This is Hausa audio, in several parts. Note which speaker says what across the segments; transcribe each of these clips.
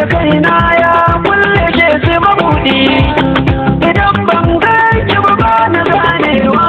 Speaker 1: Da kaina ya kulle ke su mabuɗi, idan ban ganki ba ba na ganewa.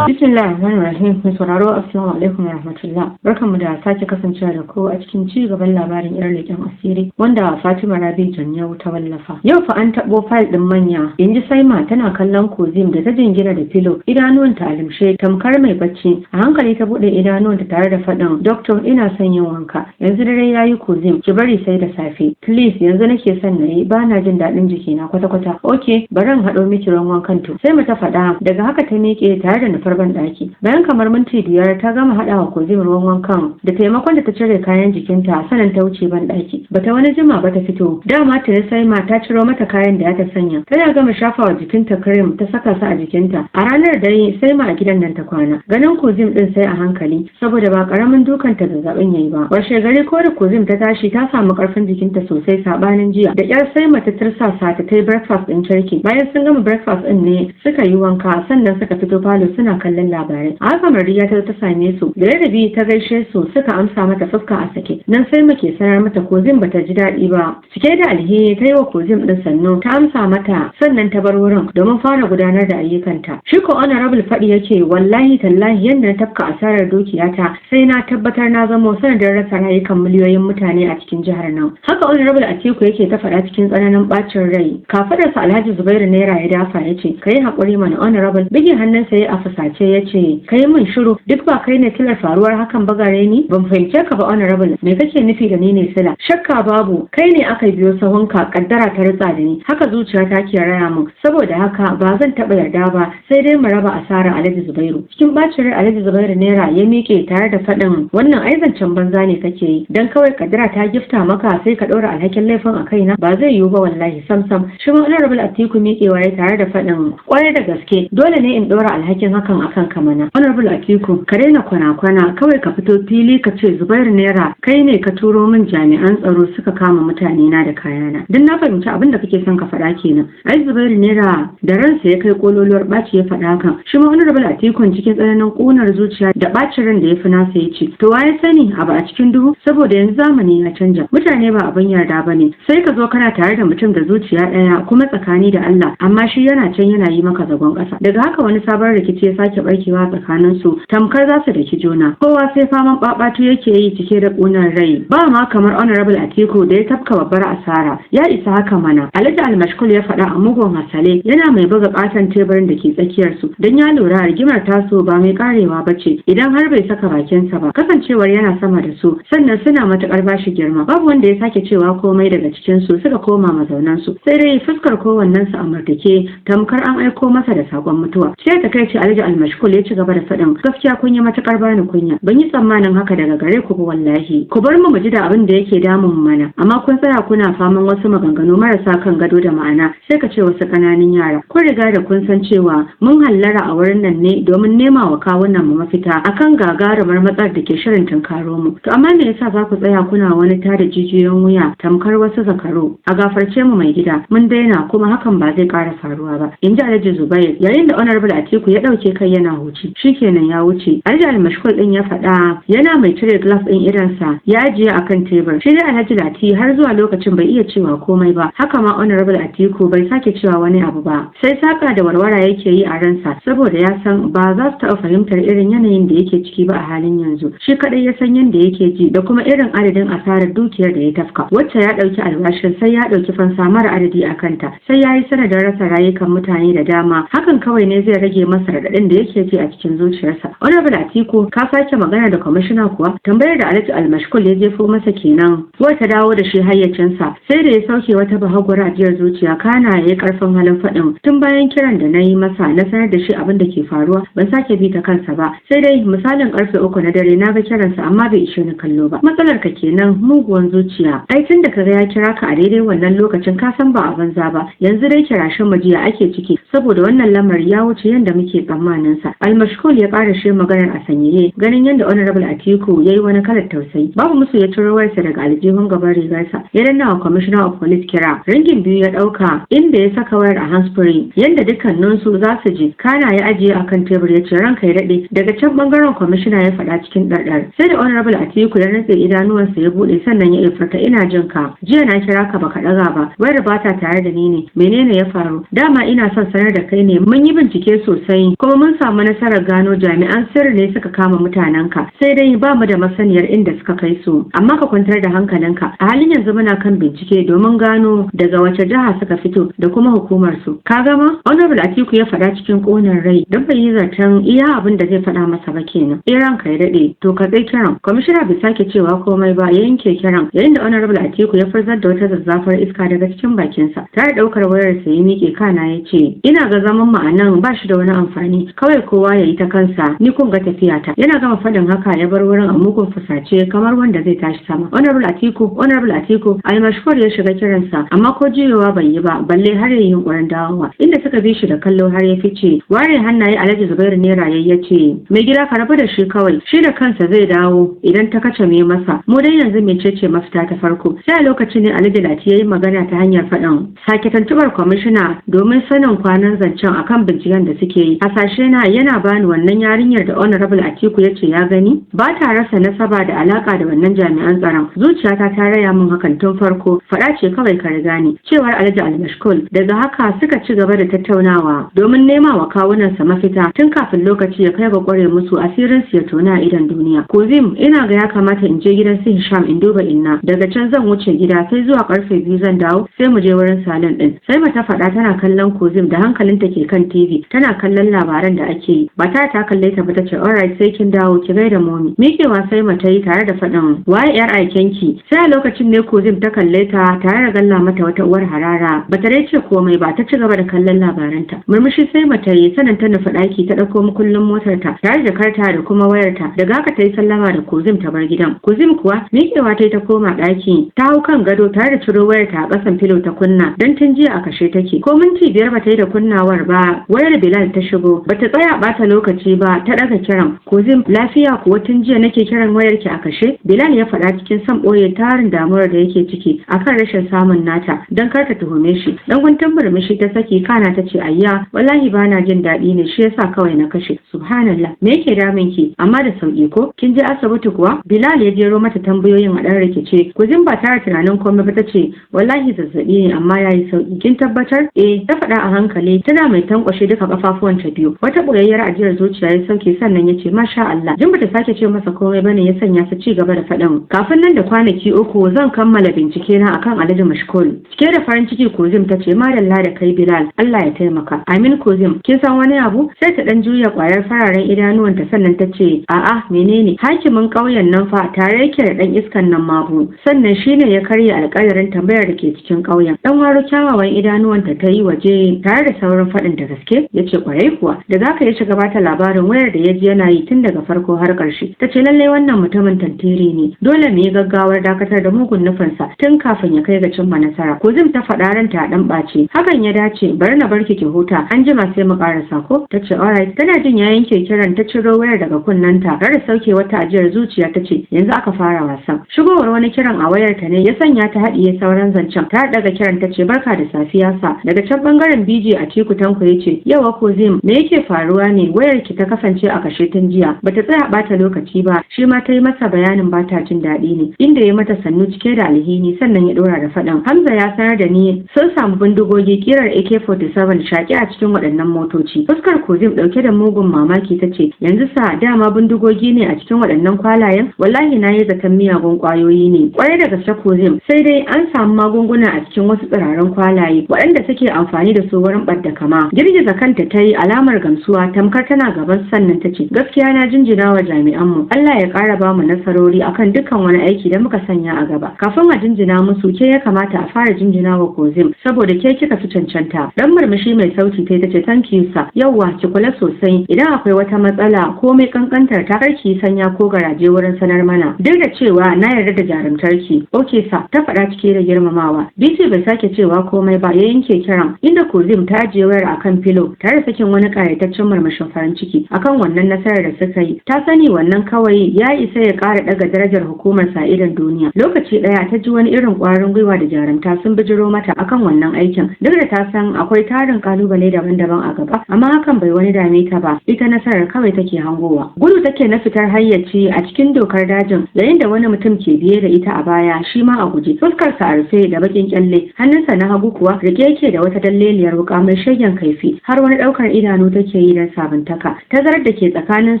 Speaker 2: Bismillahir Rahmanir Rahim. Mai sauraro, Assalamu alaikum wa rahmatullah. Barkanmu da sake kasancewa da ku a cikin ci gaban labarin 'Yar leƙen asiri wanda Fatima Rabi Janyau ta wallafa. Yau fa an taɓo fayil ɗin manya. Inji Saima tana kallon Kozim da ta jingina da filo, idanuwanta a limshe tamkar mai bacci. A hankali ta buɗe idanuwanta tare da faɗin, "Doctor, ina son yin wanka. Yanzu dare yayi Kozim, ki bari sai da safe. Please, yanzu nake son na yi, ba na jin daɗin jikina kwata-kwata." "Okay, bari in haɗo miki ruwan wankan to." Sai ta faɗa, daga haka ta miƙe tare da nufar ban ɗaki. Bayan kamar minti 5 ta gama haɗawa Kozim ruwan wankan da taimakon da ta cire kayan jikinta, sannan ta wuce ban ɗaki. Bata wani jima ba ta fito. Dama tuni Saima ta ciro mata kayan da ta sanya. Tana gama shafawa jikinta cream ta saka su a jikinta. A ranar dai Saima a gidan nan ta kwana. Ganin Kozim din sai a hankali saboda ba karamin dukanta zazzabin yayi ba. Washe gari ko da Kozim ta tashi, ta samu karfin jikinta sosai sabanin jiya. Da kyar Saima ta tirsasa ta ta yi breakfast din kirki. Bayan sun gama breakfast din ne suka yi wanka, sannan suka fito falo suna kallon labarai. A haka Mariya ta same su. Da ladabi ta gaishe su, suka amsa mata fuska a sake. Nan sai muke sanar mata Kozim bata ji daɗi ba. Cike da alheri ta yi wa Kozim din sannu, ta amsa mata, sannan ta bar wurin domin fara gudanar da ayyukanta. Shi ko Honorable faɗi yake, "Wallahi tallahi, yanda na tafka asarar dukiyata, sai na tabbatar na zamo sanadin rasa rayukan miliyoyin mutane a cikin jihar nan." Haka Honorable Atiku yake ta faɗa cikin tsananin bacin rai. Kafadarsa Alhaji Zubairu Naira ya dafa ya ce, "Kai haƙuri mana, Honorable." Bigin hannunsa ya a fusace ya ce, "Kai min shiru, duk ba kai ne silar faruwar hakan ba gare ni." "Ban fahimce ka ba, Honorable, me kake nufi da ni ne sila?" "Shakka babu, kai ne aka biyo sahunka kaddara ta ritsa da ni, haka zuciya ta ke raya min. Saboda haka ba zan taɓa yarda ba, sai dai mu raba asara, Alhaji Zubairu." Cikin bacin rai Alhaji Zubairu Naira ya miƙe tare da faɗin, "Wannan ai zancen banza ne kake yi. Dan kawai kaddara ta gifta maka sai ka ɗora alhakin laifin a kaina? Ba zai yiwu ba wallahi, sam sam." Shi ma Honorable Atiku miƙewa ya tare da faɗin, "Kwarai da gaske, dole ne in ɗora alhakin hakan akan ka mana. Honorable Atiku, ka daina kwana-kwana, kawai ka fito fili ka ce Zubairu Naira kai ne ka turo min jami'an tsaro suka kama mutane na da kayana. Don na fahimci abin da kake son ka faɗa kenan." Ai Zubairu Naira da ransa ya kai kololuwar ɓaci ya faɗa hakan. Shi ma Honorable Atiku cikin tsananin ƙunar zuciya da ɓacin ran da ya fi nasa ya ce, "To waye sani abu a cikin duhu? Saboda yanzu zamani ya canja, mutane ba abin yarda ba ne. Sai ka zo kana tare da mutum da zuciya ɗaya kuma tsakani da Allah, amma shi yana can yana yi maka zagon ƙasa." Daga haka wani sabon rikici ya sake barkewa tsakanin su, tamkar za su daki juna. Kowa sai faman babatu yake yi cike da ƙunar rai, ba ma kamar Honorable Atiku da ya tafka babbar asara. "Ya isa haka mana," Alhaji Almashkul ya faɗa a mugun hasale, yana mai buga katon teburin da ke tsakiyar su, don ya lura rigimar taso ba mai karewa ba ce idan har bai saka bakinsa ba, kasancewar yana sama da su, sannan suna matukar bashi girma. Babu wanda ya sake cewa komai daga cikin su, suka koma mazaunan su, sai dai fuskar kowannen su a murtuke tamkar an aiko masa da sakon mutuwa. Sai ta kai ce Alhaji Almashkul ya ci gaba da faɗin, "Gaskiya kun yi matukar bani kunya. Ban yi tsammanin haka daga gare ku ba wallahi. Ku bar mu mu ji da abin da yake damun mu mana, amma kun tsaya kuna faman wasu maganganu marasa kan gado da ma'ana, sai ka ce wasu ƙananan yara. Kun riga da kun san cewa mun hallara a wurin nan ne domin nema wa kawunan mu mafita akan gagarumar matsar da ke shirin tunkaro mu. To amma me yasa za ku tsaya kuna wani tada jijiyoyin wuya tamkar wasu zakaru? A gafarce mu, mai gida, mun daina, kuma hakan ba zai ƙara faruwa ba," in ji Alhaji Zubair, yayin da Honorable Atiku ya ɗauke kai yana huci. "Shikenan, ya wuce," Alhaji Almashkul din ya faɗa yana mai cire glass ɗin idonsa ya ajiye akan tebur. Shi dai Alhaji Lati har zuwa lokacin bai iya cewa komai ba, haka ma Honorable Atiku bai sake cewa wani abu ba, sai saka da warwara yake yi a ransa, saboda ya san ba za su taɓa fahimtar irin yanayin da yake ciki ba a halin yanzu. Shi kaɗai ya san yadda yake ji da kuma irin adadin asarar dukiyar da ya tafka, wacce ya ɗauki alwashin sai ya ɗauki fansa mara adadi a kanta, sai ya yi sanadin rasa rayukan mutane da dama. Hakan kawai ne zai rage masa raɗaɗin da yake ji a cikin zuciyarsa. "Honorable Atiku, ka sake magana da kwamishina kuwa?" Tambayar da Alhaji Almashkul ya jefo masa kenan, wata dawo da shi hayyacinsa. Sai da ya sauke wata bahagwar ajiyar zuciya kana ya yi karfin halin faɗin, "Tun bayan kiran da na yi masa na sanar da shi abin da ke faruwa, ban sake bi ta kansa ba. Sai dai misalin karfe 3 na dare na ga kiransa, amma bai ishe ni kallo ba." "Matsalar ka kenan, muguwan zuciya. Ai tun da kaga ya kira ka a daidai wannan lokacin, ka san ba a banza ba. Yanzu dai kirashin majiya ake ciki, saboda wannan lamari ya wuce yadda muke tsammanin sa." Almashkul ya ƙara shi maganar a sanyaye, ganin yadda Honorable Atiku ya yi wani kalar tausayi. Babu musu ya ciro wayarsa daga aljihun gaban rigarsa, ya danna wa Commissioner of Police kira. Ringin biyu ya ɗauka, inda ya saka wayar a handsfree yadda dukkaninsu za su ji. Kana ya ajiye akan tebur ya ce, "Ranka ya daɗe." Daga can bangaren kwamishina ya faɗa cikin ɗarɗar. Sai da Honorable Atiku ya rantse idanuwansa ya buɗe sannan ya furta, "Ina jin ka. Jiya na kira ka baka ɗaga ba. Wayar ba ta tare da ni ne. Menene ya faru? Dama ina son sanar da kai ne, mun yi bincike sosai kuma mun samu nasarar gano jami'an sirri ne suka kama mutanenka. Sai dai ba mu da masaniyar inda suka kai su. Amma ka kwantar da hankalinka. A halin yanzu muna kan bincike domin gano daga wace jiha suka fito da kuma hukumar su. Ka gama?" Honorable Atiku ya faɗa cikin ƙonar rai don bai yi zaton iya abin da zai faɗa masa ba kenan. "Eh, ranka ya daɗe." "To ka tsaye kiran." Kwamishina bai sake cewa komai ba, ya yanke kiran, yayin da Honorable Atiku ya furzar da wata zazzafar iska daga cikin bakinsa. Tare ɗaukar wayar sa ya miƙe, kana ya ce, "Ina ga zaman mu a nan ba shi da wani amfani, kawai kowa ya yi ta kansa, ni kun ga tafiyata." Yana gama faɗin haka ya bar wurin a mugun fusace kamar wanda zai tashi sama. "Honorable Atiku, Honorable Atiku!" Almashkur ya shiga kiransa, amma ko juyowa bai yi ba balle har ya yi yunƙurin dawowa. Inda suka bi shi da kallo har ya fice. Ware hannaye Alhaji Zubairu ne ya ce, "Mai gida, ka rabu da shi kawai, shi da kansa zai dawo idan ta kace me masa. Mu dai yanzu mecece mafita ta farko?" Sai a lokacin ne Alhaji Lati ya yi magana ta hanyar faɗin, "Sake tuntubar kwamishina domin sanin kwanan zancen akan binciken da suke yi. Hasashe na yana bani wannan yarinyar da Honorable Atiku ya ce ya gani ba ta rasa nasaba da alaka da wannan jami'an tsaron. Zuciyata ta raya min hakan tun farko, faɗa ce kawai ka riga ni," cewar Alhaji Almashkul. Daga haka suka ci gaba da tattaunawa domin nema wa kawunansa mafita tun kafin lokaci ya kai ga kware musu asirin su ya tona a idon duniya. "Kozim, ina ga ya kamata in je gidan su Hisham in duba inna. Daga can zan wuce gida, sai zuwa karfe 2 zan dawo, sai mu je wurin salon din," sai mata faɗa tana kallon Kozim da hankalinta ke kan TV tana kallon labaran da ake yi. Ba ta ta kalle ta ba ta ce, "Alright, sai kin dawo, ki gaida momi." Miƙewa sai mata yi tare da faɗin, "Waye yar aikenki?" Sai a lokacin ne Kozim ta kalle ta tare da galla mata wata uwar harara. Bata dai ce komai ba, ta ci gaba da kallon labaranta. Murmushi sai mata yi, sanin ta nufi ɗaki ta ɗauko mukullin motar ta tare da karta da kuma wayarta. Daga haka ta yi sallama da Kozim ta bar gidan. Kozim kuwa miƙewa ta yi ta koma ɗaki, ta hau kan gado tare da ciro wayarta a ƙasan filo ta kunna, don tun jiya a kashe take. Ko minti 5 bata yi da kunnawar ba wayar Bilal ta shigo. Bata tsaya ɓata lokaci ba ta ɗaga kiran. "Kozim, lafiya kuwa tun jiya nake kiran wayarki a kashe?" Bilal ya faɗa cikin son ɓoye tarin damuwar da yake ciki akan rashin samun nata don kar ta tuhume shi. Dan guntun murmushi ta saki, kana ta ce, "Ayya, wallahi bana jin daɗi ne, shi yasa kawai na kashe." "Subhanallah, me yake damun ki? Amma da sauki ko? Kin je asibiti kuwa?" Bilal ya jero mata tambayoyin a ɗan rikice. Kozim ba tare tunanin komai ba ta ce, "Wallahi zazzabi ne, amma yayi sauki." "Kin tabbatar?" "Eh," ta faɗa a hankali tana mai tankwashe duka kafafuwanta biyu. Wata ɓoyayyar ajiyar zuciya ya sauke sannan ya ce, "Masha Allah." Jin bata sake ce masa komai bane ya sanya su ci gaba da faɗin, "Kafin nan da kwanaki 3 zan kammala bincike na akan Alhaji Mashkul." Cike da farin ciki Kozim ta ce, "Madalla da kai Bilal, Allah ya taimaka." "Amin." "Kozim, kin san wani abu?" Sai ta dan juya kwayar fararen idanuwanta sannan ta ce, "A'a, menene?" "Hakimin ƙauyen nan fa tare yake da dan iskan nan Mabu, sannan shine ya karya alƙalarin tambayar da ke cikin ƙauyen." Dan waro kyawawan idanuwanta ta yi waje tare da saurin faɗin, "Da gaske?" Ya ce, "Kwarai kuwa." Da zaka ya shiga bata labarin wayar da ya ji yana yi tun daga farko har ƙarshe. Ta ce, "Lallai wannan mutumin tantiri ne, dole mu yi gaggawar dakatar da mugun nufinsa tun kafin ya kai ga cimma nasara." Kozim ta faɗa ranta a ɗan ɓace, "Hakan ya dace, bari na barki ki huta, an jima sai mu ƙarasa ko?" Ta ce, "Alright." Tana jin ya yanke kiran ta ciro wayar daga kunnenta tare da sauke wata ajiyar zuciya ta ce, "Yanzu aka fara wasan." Shigowar wani kiran a wayar ta ne ya sanya ta haɗiye sauran zancen. Ta daga kiran ta ce, "Barka da safiya sa." Daga can bangaren BJ Atiku Tanko ya ce, "Yawa Kozim, me yake faruwa ne wayar ki ta kasance a kashe tun jiya?" Bata tsaya bata lokaci ba shi ma ta yi masa bayanin bata jin daɗi ne, inda ya mata sannu cike da alhini, sannan ya ɗora da faɗin, "Hamza ya sanar da ni sun samu bindigogi kirar AK-47 shaƙi a cikin waɗannan motoci." Fuskar Kozim ɗauke da mugun mamaki ta ce, "Yanzu sa dama bindigogi ne a cikin waɗannan kwalayen? Wallahi na yi zaton miyagun ƙwayoyi ne." "Ƙwarai da gaske Kozim, sai dai an samu magunguna a cikin wasu tsirarin kwalaye waɗanda suke amfani da su wurin ɓadda kama." Girgiza kanta ta yi alamar gamsuwa tamkar tana gaban, sannan ta ce, "Gaskiya na jinjina wa jami'anmu, Allah ya ƙara ba mu nasarori akan dukkan wani aiki da muka sanya a gaba." "Kafin a jinjina musu, ke ya kamata a fara jinjina wa Kozim, saboda ke kika fi cancanta." Dan murmushi mai sauti ta ce, "Thank you sir. Yauwa, ki kula sosai, idan akwai wata matsala komai kankantar ta kar ki sanya ko garaje wurin sanar mana, duk da cewa na yarda da jarumtarki." "Okay sir," ta faɗa cike da girmamawa. BC bai sake cewa komai ba ya yanke kiran, inda Kozim ta ajiye wayar akan filo tare da sakin wani ƙayataccen murmushi. murmushin farin ciki akan wannan nasarar da suka yi. Ta sani wannan kawai ya isa ya ƙara ɗaga darajar hukumar sa idan duniya. Lokaci ɗaya ta ji wani irin ƙwarin gwiwa da jarumta sun bijiro mata akan wannan aikin. Duk da ta san akwai tarin kalubale daban-daban a gaba, amma hakan bai wani dame ta ba. Ita nasarar kawai take hangowa. Gudu take na fitar hayyaci a cikin dokar dajin, yayin da wani mutum ke biye da ita a baya, shi ma a guje. Fuskarsa a rufe da bakin kyalle, hannunsa na hagu kuwa rike yake da wata dalleliyar wuka mai shegen kaifi, har wani ɗaukar idanu take yi don sabuntaka. Tazarar da ke tsakanin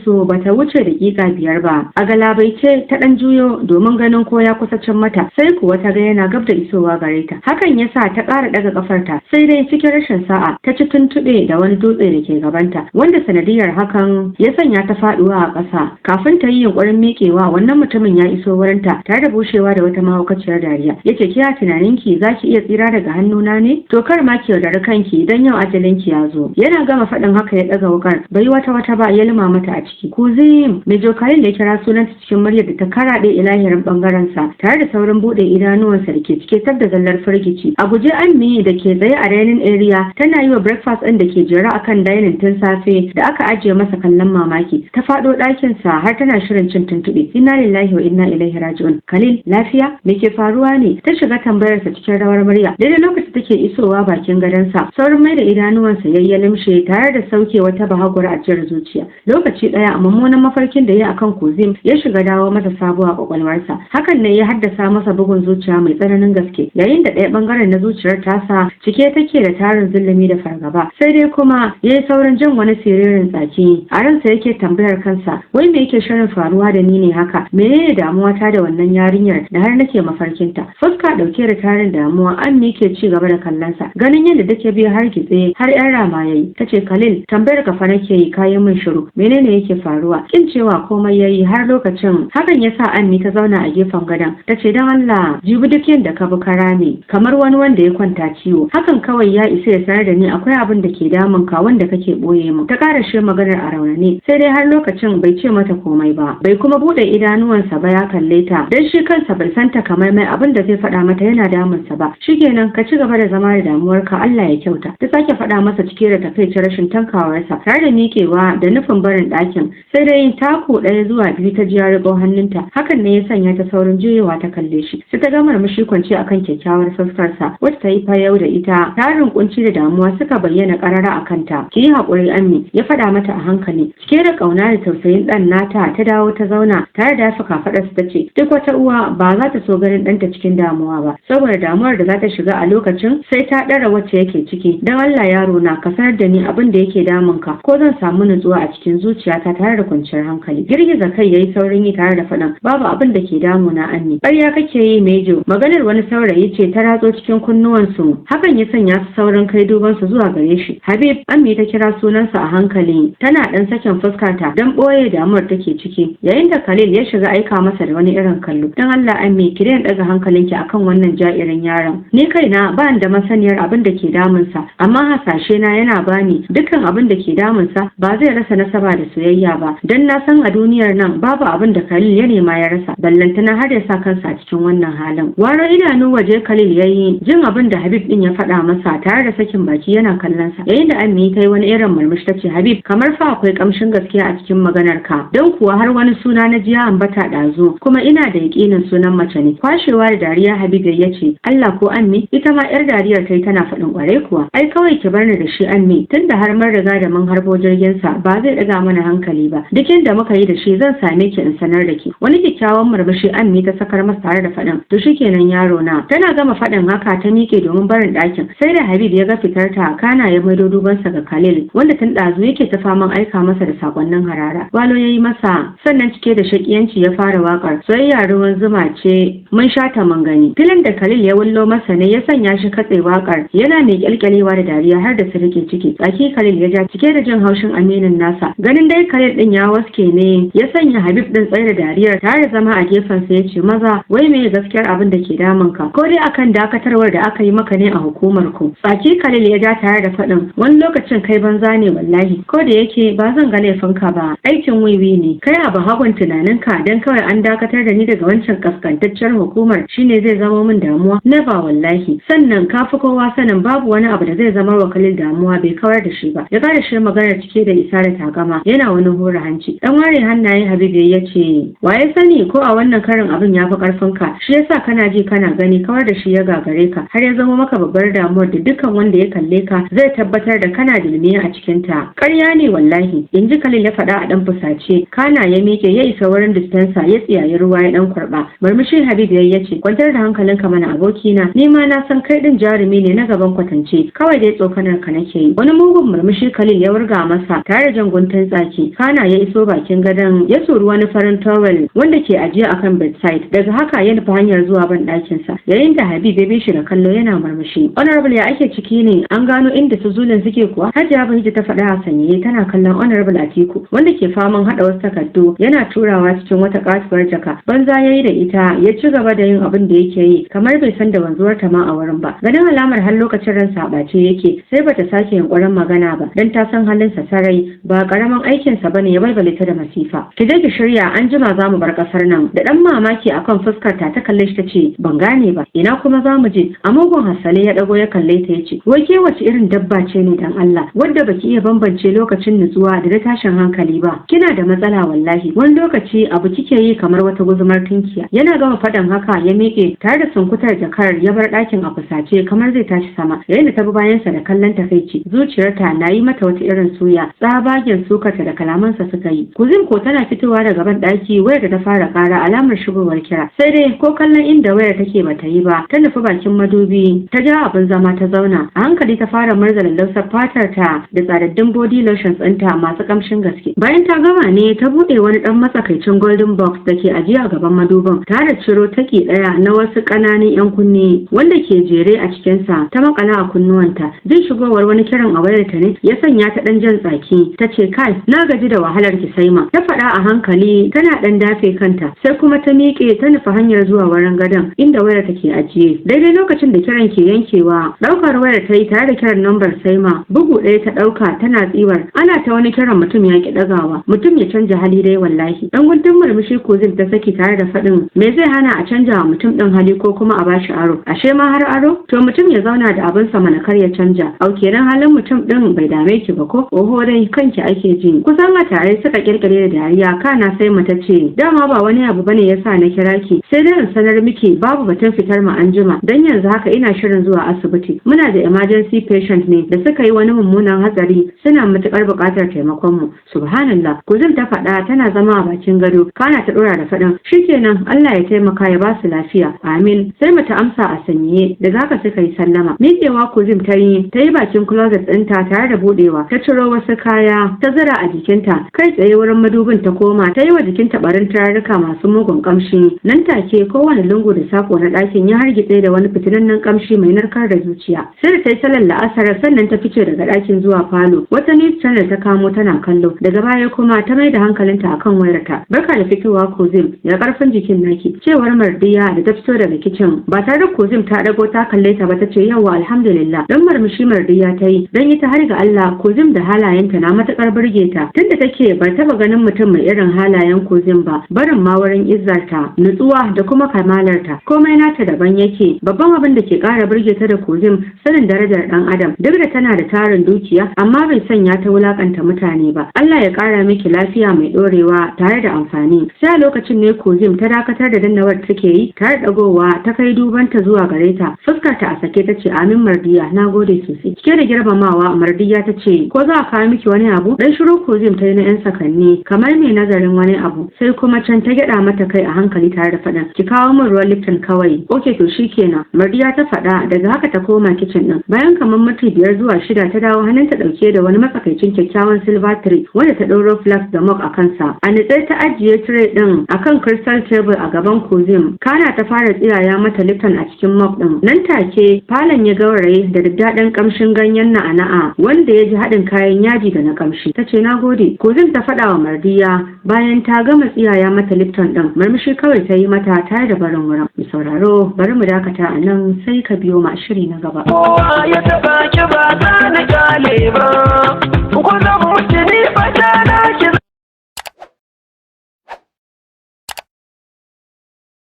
Speaker 2: su bata wuce daƙiƙa 5 ba. A galabaice ta ɗan juyo domin ganin ko ya kusa cin mata, sai kuwa ta ga yana gab da isowa gare ta. Hakan ya sa ta ƙara ɗaga ƙafarta, sai dai cikin rashin sa'a ta ci tuntuɓe da wani dutse da ke gabanta, wanda sanadiyar hakan ya sanya ta faɗuwa a ƙasa. Kafin ta yi yunƙurin miƙewa, wannan mutumin ya iso wurinta tare da bushewa da wata mahaukaciyar dariya. Yace, kiya tunaninki za ki iya tsira daga hannuna ne? To kar ma ki yaudari kanki, dan yau ajalinki ya zo. Yana gama faɗin haka ya ɗaga wukar, bai wata wata ba ya luma mata a ciki. Kuzim, Major Khalil ya kira sunanta cikin muryar da ta karaɗe ilahirin ɓangaren sa, tare da saurin buɗe idanuwansa da ke cike tab da zallar firgici. A guje Ammi da ke tsaye a dining area tana yi wa breakfast ɗin da ke jere akan dining tun safe da aka ajiye masa kallon mamaki. Ta faɗo ɗakin sa har tana shirin cin tuntuɓe. Inna lillahi wa inna ilaihi raji'un. Khalil, lafiya? Me ke faruwa ne? Ta shiga tambayarsa cikin rawar murya. Daidai lokacin take isowa bakin gadonsa, saurin mai da idanuwansa ya limshe tare da sauke wata bahagwar ajiyar zuciya. Lokaci ɗaya mummunan mafarkin da ya akan Kuzim ya shiga dawo masa sabuwa kwakwalwarsa. Hakan ne ya haddasa masa bugun zuciya mai tsananin gaske, yayin da ɗaya bangaren na zuciyar tasa cike take da tarin zulumi da fargaba. Sai dai kuma ya yi saurin jin wani siririn tsaki. A ransa yake tambayar kansa, wai me yake shirin faruwa da ni ne haka? Menene damuwa ta da wannan yarinyar da har nake mafarkinta? Fuska ɗauke da tarin damuwa, Ammi ke ci gaba da kallonsa. Ganin yadda take biya har gitse har yan rama yayi. Tace, Khalil, tambayar ka fa nake yi, kayan min shiru. Menene yake faruwa? Kin cewa komai yayi har lokacin. Hakan yasa Ammi ta zauna a gefen gadon. Tace, dan Allah, jibi duk yanda ka bi karame, kamar wani wanda ya kwanta ciwo. Hakan kawai ya isa ya sanar da ni akwai abin da ke damun ka wanda kake boye min. Ta ƙara shi maganar a raunane, sai dai har lokacin bai ce mata komai ba. Bai kuma bude idanuwansa ba ya kalle ta, dan shi kansa bai santa kamar mai abin da zai faɗa mata yana damunsa ba. Shikenan, ka ci gaba da zama da damuwarka, Allah ya kyauta. Ta sake faɗa masa cike da takaicin rashin tankawarsa, tare da miƙewa da nufin barin ɗakin. Sai dai taku 1 zuwa 2 ta ji ya riƙo hannunta. Hakan ne ya sanya ta saurin juyowa ta kalle shi. Sai ta ga murmushi kwance akan kyakkyawar fuskarsa, wacce ta yi fayau da ita. Tarin kunci da damuwa suka bayyana ƙarara a kanta. Ki yi haƙuri Ammi, ya faɗa mata a hankali. Cike da ƙauna da tausayin ɗan nata ta dawo ta zauna tare da dafa kafaɗarsa ta ce, duk wata uwa ba za ta so ganin ɗanta cikin damuwa ba, saboda damuwar da za ta shiga a lokacin sai ta ɗara wacce yake ciki. Don Allah yaro na, ka sanar da ni abin da yake damun ka, ko zan samu nutsuwa a cikin zuciyata tare da kwanciyar hankali. Girgiza kai yayi saurin yi tare da faɗin, babu abin da ke damuna Ammi. Ƙarya kake yi Mejo. Maganar wani saurayi ce ta ratso cikin kunnuwansu. Hakan ya sanya su saurin kai duban su zuwa gare shi. Habib, Ammi ta kira sunansa a hankali, tana ɗan sakin fuskarta don ɓoye damuwar take ciki. Yayin da Khalil ya shiga aika masa da wani irin kallo. Don Allah Ammi, ki daina ɗaga hankalinki akan wannan ja'irin yaron. Ni kaina ba da masaniyar abin da ke damunsa, amma hasashe na yana bani dukkan abin da ke damunsa ba zai rasa nasaba da soyayya ba. Dan na san a duniyar nan babu abin da Khalil ya nema ya rasa, ballantana har ya sa kansa a cikin wannan halin. Waro idanu waje Khalil yayi jin abin da Habib din ya faɗa masa tare da sakin baki yana kallon sa. Yayin da Ammi ta yi wani irin murmushi tace, Habib, kamar fa akwai kamshin gaskiya a cikin maganar ka. Don kuwa har wani suna na jiya ambata ɗazu, kuma ina da yaƙinin sunan mace ne. Kwashewa da dariya Habib ya ce, Allah ko Ammi? Ita ma yar dariyar ta yi tana faɗin, ƙwarai kuwa. Ai kawai ki bar ni da shi Ammi, tunda har mun riga da mun harbo jirgin sa ba zai ɗaga mana hankali ba. Duk inda muka yi da shi zan same ki in sanar da ki. Wani kyakkyawan murmushi Ammi ta sakar masa tare da faɗin, to shikenan yaro na. Tana gama faɗin haka ta miƙe domin barin ɗakin. Sai da Habib ya ga fitar ta, kana ya maido dubansa ga Khalil, wanda tun ɗazu yake ta faman aika masa da sakonnin harara. Walo ya yi masa, sannan cike da shakiyanci ya fara waƙar soyayya ruwan zuma ce mun sha ta mun gani. Filin da Khalil ya wullo masa ne ya sanya shi katse waƙar, yana mai kyalkyalewa da dariya har da sirke ciki. Tsaki Khalil ya ja cike da jin haushin aminin nasa. Ganin dai Khalil din ya waske ne ya sanya Habib din tsaye da dariyar tare da zama a gefen sa ya ce, maza, wai me gaskiyar abin da ke damun ka? Ko dai akan dakatarwar da aka yi maka ne a hukumar ku? Tsaki Khalil ya ja tare da faɗin, wani lokacin kai banza ne wallahi, ko da yake ba zan ga laifinka ba, aikin wiwi ne. Kai abu hagun tunaninka dan kawai an dakatar da ni daga wancan kaskantacciyar hukumar shine zai zama min damuwa? Never wallahi. Sannan ka fi kowa sanin babu wani abu da zai zama wa Khalil damuwa bai kawar da shi ba. Ya kara shi Maganar cike da isa da takama, yana wani hura hanci. Dan ware hannaye Habib ya ce, "Waye sani ko a wannan karin abin ya fi karfin ka? Shi yasa kana ji kana gani kawar da shi ya gagare ka, har ya zama maka babbar damuwar da dukkan wanda ya kalle ka zai tabbatar da kana dilmiya a cikin ta." "Ƙarya ne wallahi," in ji Khalil ya faɗa a ɗan fusace. Kana ya miƙe ya isa wurin dispenser, ya tsiyayi ruwa ya ɗan kurɓa. Murmushi Habib ya ce, "Kwantar da hankalinka mana, abokina. Ni ma na san kai ɗin jarumi ne na gaban kwatance, kawai dai tsokanar ka nake yi." Wani mugun murmushi Khalil ya wurga masa tare da jan guntun tsaki. Kana ya iso bakin gadon, ya sori wani farin towel wanda ke ajiye akan bedside. Daga haka ya nufi hanyar zuwa ban ɗakin sa, yayin da Habib ya bi shi da kallo yana murmushi. "Honorable, ya ake ciki ne? An gano inda su Zulun suke kuwa?" Hajiya Bahija ta faɗa a sanyaye, tana kallon Honorable Atiku wanda ke faman haɗa wasu takardu yana turawa cikin wata katuwar jaka. Banza yayi da ita, ya ci gaba da yin abin da yake yi kamar bai san da wanzuwar ta ma a wurin ba. Ganin alamar har lokacin ransa a ɓace yake, sai bata sake yunkurin magana ba, dan ta san halinsa sarai, ba karamin aikinsa bane ya balbale ta da masifa. "Ki je ki shirya, an jima za mu bar kasar nan." Da dan mamaki akan fuskar ta, ta kalle shi ta ce, "Ban gane ba, ina kuma za mu je?" A mugun hasale ya dago ya kalle ta yace, "Wai ke wace irin dabba ce ne dan Allah, wadda baki iya bambance lokacin nutsuwa da na tashin hankali ba? Kina da matsala wallahi, wani lokaci abu kike yi kamar wata guzumar tunkiya." Yana gama faɗin haka ya miƙe tare da sunkutar jakar, ya bar ɗakin a fusace kamar zai tashi sama, yayin da ta bi bayansa da kallon takaici. Zuciyarta na yi mata wata irin suya, tsabagen sukarta da kalamansa suka yi. Kuzin ko tana fitowa daga ban ɗaki wayar da ta fara ƙara alamar shigowar kira. Sai dai ko kallon inda wayar take bata yi ba, ta nufi bakin madubi, ta ja abin zama ta zauna. A hankali ta fara murza lallausar fatar ta da tsadaddun body lotions ɗinta masu kamshin gaske. Bayan ta gama ne ta buɗe wani ɗan matsakaicin golden box da ke ajiye a gaban madubin, tare da ciro taki ɗaya na wasu ƙananan 'yan kunne wanda ke jere a cikinsa, ta makala a kunnuwanta. Jin shigowar wani kiran a wayarta ne ya sanya ta ɗan jan tsaki, ta ce, "Kai, na gaji da wahalar ki, Saima," ta faɗa a hankali tana ɗan dafe kanta. Sai kuma ta miƙe ta nufi hanyar zuwa wurin gadon inda wayar take ajiye. Daidai lokacin da kiran ke yankewa, ɗaukar wayar ta yi tare da kiran lambar Saima. Bugu ɗaya ta ɗauka tana tsiwar, "Ana ta wani kiran mutum ya ki ɗagawa, mutum ya canja hali dai wallahi." Ɗan guntun murmushi Kozin ta saki tare da faɗin, "Me zai hana a canja wa mutum ɗin hali ko kuma a bashi aro? Ashe ma har aro? To mutum ya zauna da abinsa mana, kar ya canja. Au kenan halin mutum ɗin bai dame ki ba ko? Oho dai, kanki ake ji." Kusan a tare suka kirkire da dariya. Kana sai mata ce, "Dama ba wani abu bane yasa na kira ki, sai dai in sanar miki babu batun fitar mu anjima, dan yanzu haka ina shirin zuwa asibiti. Muna da emergency patient ne da suka yi wani mummunan hatsari, suna matukar buƙatar taimakon mu." "Subhanallah," Kuzin ta faɗa tana zama a bakin gado. Kana ta ɗora da faɗin, "Shikenan, Allah ya taimaka ya ba su lafiya." "Amin," sai mata amsa a sanyaye. Da zaka suka yi sallama. Miƙewa Kuzin ta yi bakin closet ɗinta tare da buɗewa, ta ciro wasu kaya ta zura a jikinta. Kai tsaye wurin madubin ta koma, ta yi wa jikinta barin turaruka masu mugun kamshi. Nan take kowane lungu da sako na ɗakin ya hargitse da wani fitinannen kamshi mai narkar da zuciya. Sai da ta yi sallar la'asar sannan ta fice daga ɗakin zuwa falo. Wata news channel ta kamo tana kallo. Daga baya kuma ta mai da hankalinta akan wayarta. "Barka da fitowa Kozim, ya karfin jikin naki?" cewar Mardiya da ta fito daga kicin. Ba tare da Kozim ta dago ta kalle ta ba ta ce, "Yawa, alhamdulillah." Dan murmushi Mardiya ta yi, dan ita har ga Allah Kozim da halayenta na matukar burge ta. Tunda take ba taba ganin mutum mai irin halayen Kozim ba, barin ma wurin izzarta, nutsuwa da kuma kamalarta, komai nata daban yake. Babban abin da ke kara burge ta da Kozim, sanin darajar dan adam. Duk da tana da tarin dukiya, amma bai sanya ta wulakanta mutane ba. "Allah ya kara miki lafiya mai dorewa tare da amfani." Sai a lokacin ne Kozim ta dakatar da dannawar take yi tare da dagowa ta kai dubanta zuwa gare ta. Fuskar ta a sake ta ce, "Amin Mardiya, na gode sosai." Cike da girmamawa Mardiya ta ce, "Ko za a kawo miki wani abu?" Dan shiru Kozim ta yi na yan sakanni kamar mai nazarin wani abu, sai kuma can ta gyada mata kai a hankali tare da faɗin, "Ki kawo min ruwan Lipton kawai." "Okay, to shikenan," Mardiya ta faɗa. Daga haka ta koma kicin din. Bayan kamar minti 5 zuwa 6 ta dawo, hannunta ɗauke da wani matsakaicin kyakkyawan silver tray wanda ta ɗauro flask da mug a kansa. A nitse ta ajiye tray ɗin akan crystal table a gaban Kozim. Kana ta fara tsiyaya mata Lipton a cikin mug ɗin. Nan take falon ya gauraye da daddaɗin kamshin ganyen na'ana'a wanda ya ji haɗin kayan yaji da na kamshi. Ta ce, "Na gode," Kozim ta faɗa wa Mardiya bayan ta gama tsiyaya mata Lipton ɗin. Murmushi kawai ta yi mata tare da barin wurin. Mu sauraro, bari mu dakata a nan, sai ka biyo ma shiri na gaba.
Speaker 1: Kowa ya taɓa ki ba za na kyale ba.